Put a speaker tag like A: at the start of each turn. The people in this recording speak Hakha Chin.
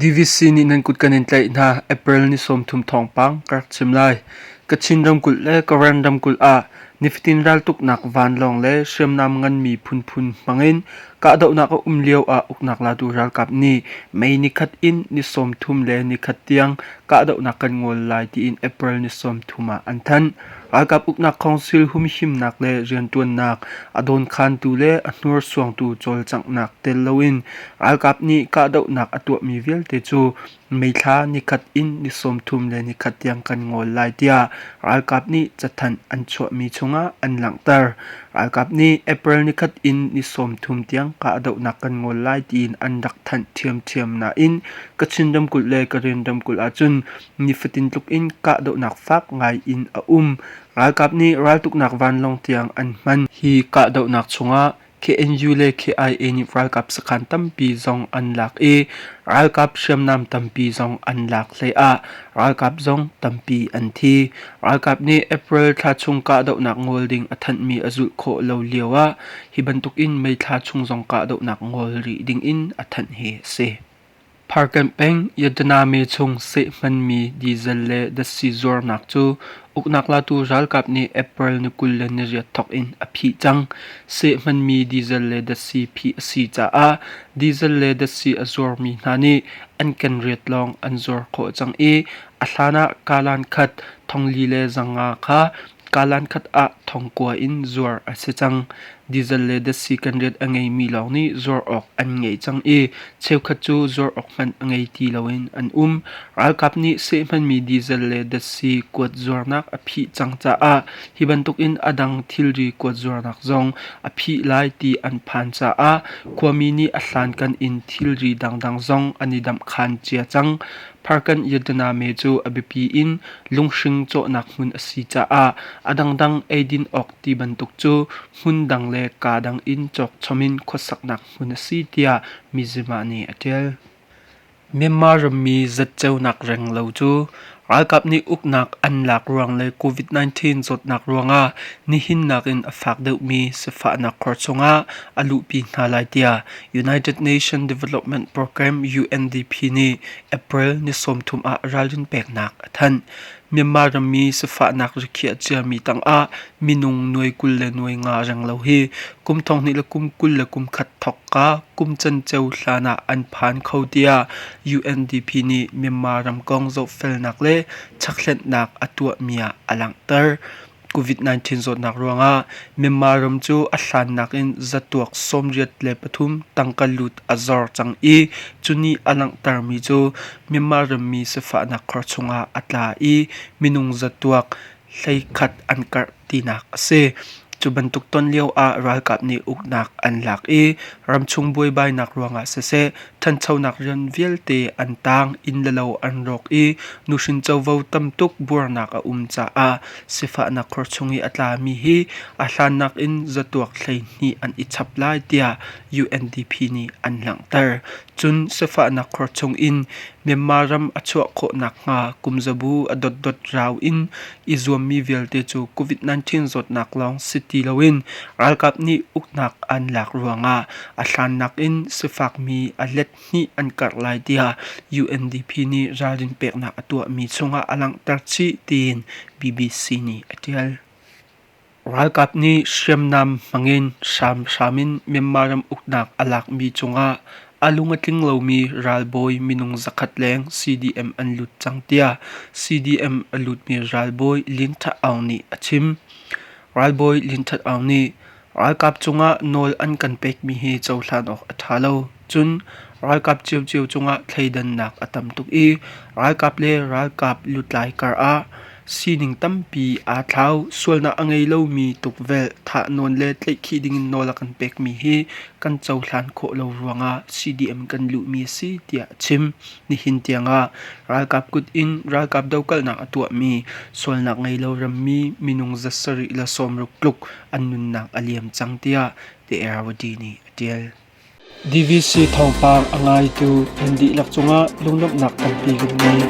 A: DVC nih nan kut kan in tlaih hna. April ni 30 thawngpang ka rak chim lai. Kachin ramkulh le Karen ramkulh ah nifatin raltuknak vanlawng le hriamnam nganmi phunphun hmangin kahdohnak a um lio ah uknak latu ralkap nih May nikhat in ni 31 tiang kahdohnak kan ngol lai tiin April ni 30 ah an thanh. Ralkap uknak council humhimnak le rianṭuannak a dawnkhantu le a hnursuangtu cawlcanghnak tel loin ralkap nih kahdohnak a tuahmi vialte cu May thla nikhat in ni 31 tiang kan ngol lai tiah ralkap nih cathanh an chuahmi chungah an langhter. Ralkap nih April nikhat in ni 30 tiang kahdohnak kan ngol lai tiin an rak thanh ṭhiamṭhiam nain Kachin ramkulh le Karen ramkulh ahcun nifatin tluk in kahdohnak fak ngai in a um. Ralkap nih raltuknak vanlawng tiang an hman. Hi kahdohnak chungah KNU le KIA nih ralkap sakhan tampi zong an lak i ralkap hriamnam tampi zong an lak hleiah ralkap zong tampi an thi. Ralkap nih April thla chung kahdohnak ngol ding a thanhmi a zulh khawh lo lioah hi bantukin May thla chung zong kahdohnak ngol rih dingin a thanh hi a si. Pharkanh peng Yattaname chung seh hmanmi diesel le datsi zuarnak cu uknak latu ralkap nih April ni 28 thawk in a phih cang. Seh hmanmi diesel le datsi phih a si caah diesel le datsi a zuarmi hna nih an ken riat lawng an zuar khawh cang i a hlan ah kalan khat thongli le zanga kha kalan khat ah thongkua in zuar a si cang. Diesel le datsi kan riat a ngeimi lawng nih zuar awk an ngei cang i cheukhat cu zuar awk hmanh a ngei ti loin an um. Ralkap nih seh hmanmi diesel le datsi kuat zuarnak a phih cang caah hi bantukin a dang thilri kuat zuarnak zong a phih lai ti an phan caah khuami nih a hlankan in thilri dangdang zong an i damhkhan cia cang. Pharkanh Yattaname cu a biapi in lunghring cawhnak hmun a si caah a dangdang eidin awk ti bantuk cu hmun dang le kaa dang in cawk chom in khuasaknak hmun a si tiah Mizzima nih a ṭial. Myanmar rammi zatceunak renglo cu ralkap nih uknak an lak ruang le COVID-19 zawtnak ruangah nihin nakin a fak deuhmi sifahnak khor chungah a luhpi hna lai tiah United Nations Development Program UNDP nih April ni 30 ah ralrin peknak a thanh. Myanmar rammi sifahnak rikhiah ciami tangah minung nuai 25 renglo hi kum 2021 thawkka kum canceo hlan ah an phan kho tiah UNDP nih Myanmar ram kong zohfelnak le chakhlenhnak a tuahmi ah a langhter. COVID-19 zawtnak ruangah Myanmar ram cu a hlannak in zatuak 83 tangka lut a zor cang i cu nih a langhtermi cu Myanmar rammi sifahnak khor chungah a tla i minung zatuak 11 an karh tinak a si. Cu bantuk ton lio ah ralkap nih uknak an lak i ramchung buaibainak ruangah siseh ṭhanchonak rian vialte an taang, inn le lo an rawk i nuhrin covo tamtuk buarnak a um caah sifahnak khor chung i a tlami hi a hlannak in zatuak 12 an i chap lai tiah UNDP nih an langhter. Cun sifahnak khor chung in Myanmar ram a chuah khawh nakhnga kumzabu a dotdot rau in i zuammi vialte cu COVID-19 zawtnak lawng si ti loin ralkap nih uknak an lak ruangah a hlannak in sifakmi a let hnih an karh lai tiah UNDP nih ralrin peknak a tuahmi chungah a langhter chih tiin BBC nih a ṭial. Ralkap nih hriamnam hmangin hramhram in Myanmar ram uknak a lakmi cungah a lung a tling lomi ralbawi minung 100 leng CDM an lut cang tiah CDM a lutmi ralbawi Lin Tha Aung nih a chim. Ralbawi Lin Tha Aung nih ralkap cungah nawl an kan pekmi hi cohlan awk a ṭha lo. Cun ralkap ciocio cungah thleidannak a tam tuk i ralkap le ralkap lutlai kar ah Sining tampi aa thlau. Sualnak a ngei lomi tukvelh, thahnawn le tlaihkhih dingin nawl a kan pekmi hi kan cohlan khawh lo ruangah CDM kan luhmi a si tiah a chim. Nihin tiangah ralkap kut in ralkap dokalnak a tuahmi sualnak ngei lo rammi minung 760 tluk an nunnak a liam cang tiah The Irrawaddy nih a ṭial. DVC thawngpang a ngaitu nan dihlak cungah lunglawmhnak tampi kan ngei.